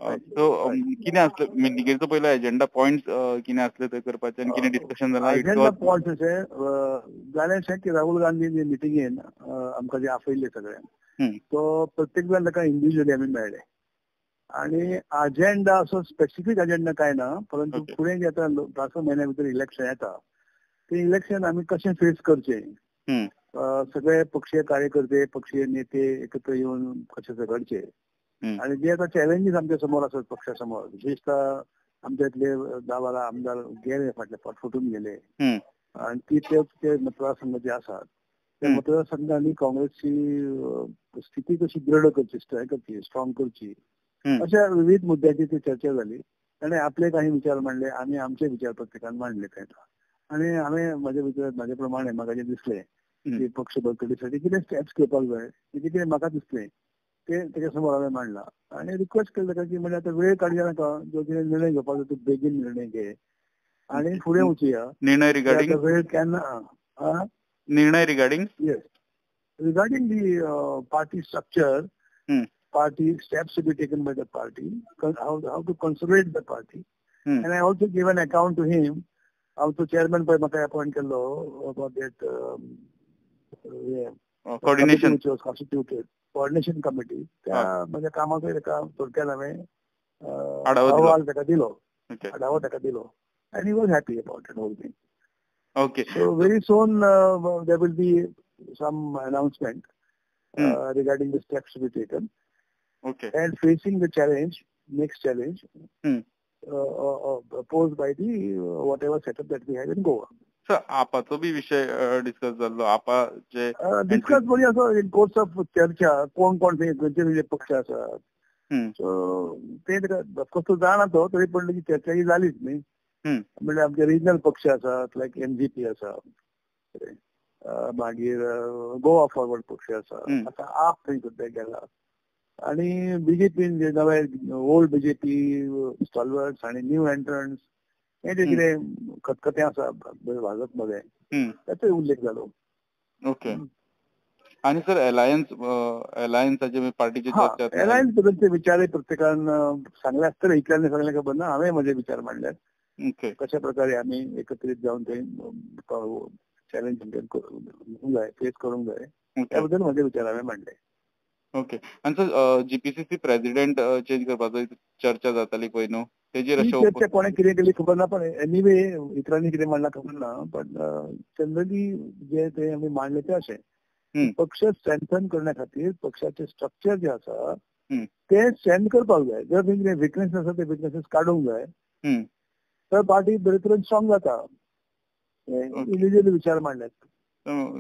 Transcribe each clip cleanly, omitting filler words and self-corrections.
So कितें आसलें मिटिंगेचो पयलो एजेंडा पॉयंट्स कितें आसले ते करपाचे आनी कितें डिस्कशन जालां? एजेंडा पॉयंट्स अशें जालें अशें की राहुल गांधी मिटिंगेन आमकां जे आपयल्ले सगळ्यांक, तो प्रत्येक जाण ताका इंडिव्हिज्युअली आमी मेळ्ळे आनी अजेंडा असो स्पेसिफीक अजेंडा काय ना, परंतु फुडें जे आतां 5 म्हयन्या भितर इलेक्शन येता ते इलेक्शन आमी कशें फेस करचें, सगळे पक्षीय कार्यकर्ते पक्षीय नेते एकत्र येवन कशें झगडचे आणि जे आता चॅलेंजीस आमच्या समोर आसात पक्षा समोर, विशेषतः आमच्यातले 10-12 आमदार गेले फाटले फाट फुटून गेले आणि ती ते मतदारसंघ जे आसात त्या मतदारसंघांनी काँग्रेसची स्थिती कशी दृढ करची, करची, स्ट्रॉंग करची, अशा विविध मुद्द्याची ती चर्चा झाली. आणि आपले काही विचार मांडले, आम्ही आमचे विचार प्रत्येकान मांडले थंय आणि आम्ही माझे विचार माझ्या प्रमाणे म्हाका जे दिसले की पक्ष बळकटीसाठी कितें स्टेप्स घेवपाक जाय कितें म्हाका दिसलें ते तेच्या समोर हांवें मांडला आणि रिक्वेस्ट केलं ताका की म्हणजे आता वेळ काडया नाका, जो कितें निर्णय घेवपाक जाय तूं बेगीन निर्णय घे आणि फुडें वचुया. निर्णय रिगार्डिंग वेळ केन्ना निर्णय regarding yes regarding the party structure, party steps to be taken by the party, how to consolidate the party. And I also give an account to him. हांव तो चेअरमॅन पळय म्हाका अपॉइंट केल्लो about that coordination which was constituted, coordination committee. त्या म्हज्या कामाचो ताका थोडक्यात हांवें अहवाल ताका दिलो, आढावो ताका दिलो and he was happy about it whole thing. Okay, so very soon there will be some announcement regarding the steps to be taken. Okay. And facing the challenge, next challenge posed by the whatever setup that we have in Goa. Sir, आपाचो B विषय discuss जाल्लो, आपा जे discuss म्हणजे असो in course of चर्चा कोण कोण खंयचे खंयचे पक्ष आसात, सो ते ऑफकोर्स तो जाणा तो, तरी पण ती चर्चा ही जालीच न्ही. म्हणजे आमचे रिजनल पक्ष आसात लायक एमजीपी आसा, मागीर गोवा फॉरवर्ड पक्ष आसा, आतां आप थंय सुद्दां गेला आणि बीजेपीन जे नवे ओल्ड बीजेपी स्टॉलवर्ड्स आणि न्यू एंट्रन्स हे जे कितें खतखतें आसा भाजप मध्ये त्याचोय उल्लेख जालो. ओके. आणि सर अलायन्स अलायन्साचे पार्टीचे चर्चा, अलायन्स बद्दलचे विचारय प्रत्येकान सांगले आसतले, इतल्यान सांगले खबर ना, हांवें म्हजे विचार मांडल्यात कशा प्रकारे आमी एकत्रीत जावन थंय चॅलेंज करूंक जाय, फेस करूंक जाय, त्या बद्दल म्हजे विचार हांवें मांडले. ओके. आनी सर जीपीसीसी प्रेसिडेंट चेंज करपाचो चर्चा जाताली पळय न्हू, तेजेर अशें चर्चा कोणें कितें केली खबर ना, पण एनिवे इतरांनी कितें मांडलां खबर ना, पण जनरली जे ते आमी मांडले ते अशें पक्ष स्ट्रेंथन करण्या खातीर पक्षाचे स्ट्रक्चर जे आसा ते स्ट्रेंथ करपाक जाय. जर कितें विकनेस आसा ते विकनेसीस काडूंक जाय तर पार्टी बरे तरेन स्ट्रॉंग जाता. इंडिव्हिज्युअली विचार मांडल्यात.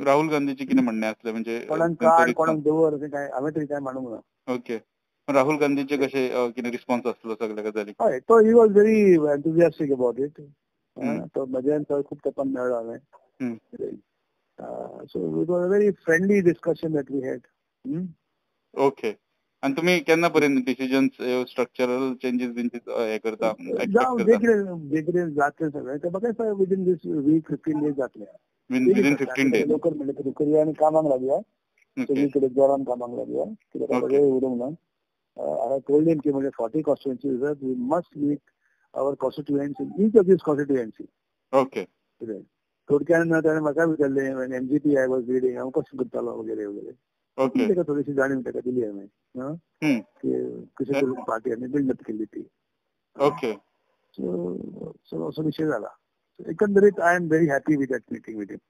राहुल गांधीचे कितें म्हणणें आसलें म्हणजे कोणाक काड कोणाक दवर अशें काय हांवें तरी काय मांडूंक ना. ओके. राहुल गांधीचे कशें कितें रिस्पॉन्स आसलो सगळ्या गजालीक? हय, तो he was very enthusiastic about it. तो म्हज्यान तो खूब तेंपान मेळ्ळो हांवें. So it was a very friendly discussion that we had. Okay. आनी तुमी केन्ना पर्यंत डिसिजन्स स्ट्रक्चरल चेंजीस बीन हे करता? जावं जे कितें जे कितें जातलें सगळें तें म्हाका विदीन दीस वीक 15 डेज जातलें. विदीन 15 डेज लवकर म्हणलें तरी करुया आनी कामाक लागया, सगळी कडेन जोरान कामाक लागया, कित्याक वेळ उरूंक ना. I have told him की म्हणजे 40 constituencies we must meet our constituents in each of these constituency. Okay. थोडक्यान ताणें म्हाका विचारलें एमजीपी I was leading हांव कशें करतालो वगैरे वगैरे. ताका थोडीशी जाणीव ताका दिली हांवें की कशें करून पार्टी आमी बिल्डअप केल्ली ती. ओके. सो असो विशय जाला. एकंदरीत I am very happy with that meeting with him.